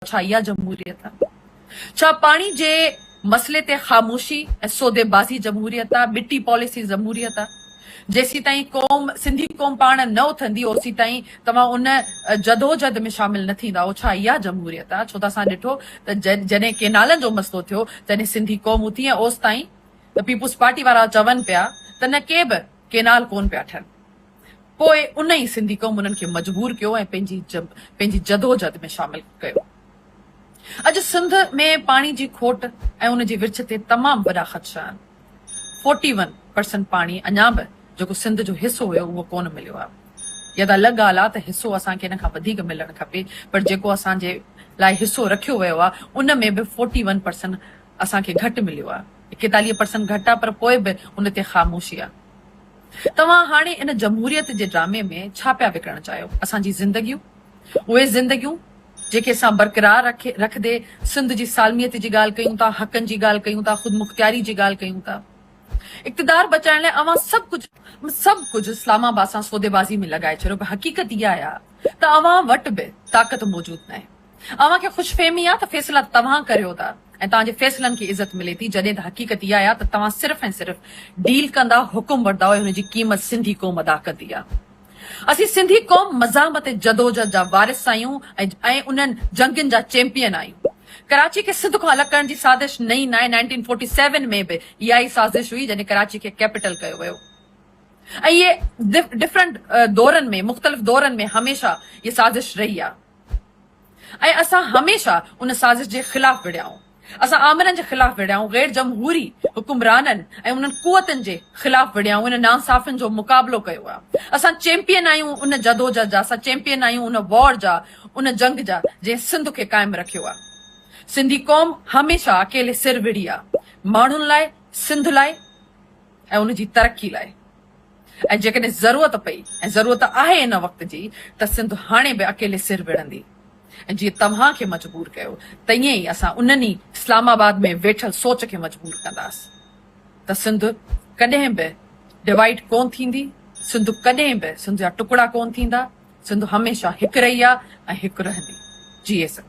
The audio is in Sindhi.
ڇا اها جمهوريت آ؟ ڇا پاڻي جي مسئلي تي خاموشي ۽ سوديبازي جمهوريت آ؟ ٻٽي پاليسي جمهوريت آ؟ جيسيتائين قوم سنڌي قوم پاڻ نه اٿندي اوسيتائين توهان ان جدوجھد ۾ شامل نه ٿيندا او ڇا اها جمهوريت آ؟ ڇو ته اسان ڏٺو ته جڏهن ڪينالن جو مسئلو ٿيو تڏهن سنڌي قوم اٿي ۽ اوستائين ته پيپلز پارٽي وارا چون پيا ته نه ڪي به ڪينال ڪون پيا ٺھن. پوء ان ئي سنڌي قوم انهن کي مجبور ڪيو ۽ پنهنجي پنهنجي جدوجھد ۾ شامل ڪيو. اڄ سنڌ ۾ پاڻي جي کوٽ ۽ ان جي ورڇ تي تمام وڏا خدشا آهن. فورٽي ون پرسنٽ پاڻي اڃا به جيڪو سنڌ جو حصو هيو اهو ڪونه مليو آهي. اها ته الڳ ڳالهه آهي ته حصو اسان کي ان کان وڌيڪ ملڻ کپي پر جيڪو اسان جي لاء حصو رکيو ويو آهي ان ۾ به فورٽي ون پرسنٽ اسان کي گهٽ مليو آهي. ايڪيتاليهه پرسنٽ گهٽ آهي پر پوء به ان تي خاموشي آهي. توهان هاڻي ان جمهوريت جي ڊرامي ۾ ڇا پيا وڪڻڻ چاهيو؟ اسان جي زندگيون؟ اهي زندگيون جيڪي اسان برقرار رکندي سنڌ جي سالميت جي ڳالهه ڪيون ٿا، حقن جي ڳالهه ڪيون ٿا، خودمختياري جي ڳالهه ڪيون ٿا. اقتدار بچائڻ لاء اوهان سڀ ڪجهه سڀ ڪجهه اسلام آباد سان سوديبازي ۾ لڳائي ڇڏيو پر حقيقت اها آهي ته اوهان وٽ به طاقت موجود ناهي. اوهان کي خوش فهمي آهي ته فيصلا توهان ڪريو ٿا ۽ توهان جي فيصلن کي عزت ملي ٿي جڏهن ته حقيقت اها آهي ته توهان صرف ۽ صرف ڊيل ڪندا حڪم وٺندا ۽ ان جي قيمت سنڌي قوم ادا ڪندي آهي. اسين سنڌي قوم مزاحمت ۽ جدوجھد جا وارث آهيون ۽ انهن جنگين جا چيمپيئن آهيون. ڪراچي کي سنڌ کان الڳ ڪرڻ جي سازش نئين ناهي، نائنٽين فورٽي سيون ۾ به اها ئي سازش هئي جڏهن ڪراچي کي ڪيپيٽل ڪيو ويو ۽ اهي ڊفرنٽ دورن ۾ مختلف دورن ۾ هميشه اها سازش رهي آهي. ۽ اسان هميشه ان سازش جي خلاف وڙهيا آهيون. اسان آمرن جي خلاف وڙهيا آهيون، غير جمهوري حڪمرانن ۽ انهن قوتن جي خلاف وڙهيا آهيون، انهن ناانصافين جو مقابلو ڪيو آهي. اسان چيمپيئن آهيون ان جدوجھد جا، اسان چيمپيئن آهيون ان وار جا، ان جنگ جا جنهن سنڌ کي قائم رکيو آهي. سنڌي قوم هميشه اڪيلي سر وڙهي آهي، ماڻهن لاء، سنڌ لاء ۽ ان جي ترقي لاء. ۽ جيڪڏهن ضرورت پئي ۽ ضرورت آهي ان وقت جي ته سنڌ هاڻي به اڪيلي سر وڙهندي ۽ جيئن توهان کي مجبور ڪيو تئين ئي اسان انهن ئي اسلام آباد ۾ ويٺل سوچ کي مجبور ڪنداس ته سنڌ ڪڏهن به ڊوائيڊ ڪون ٿيندي سنڌ ڪڏهن به سنڌ جا ٽڪڙا ڪون ٿيندا سنڌ هميشه هڪ رهي آ ۽ هڪ رهندي جيئي سنڌ.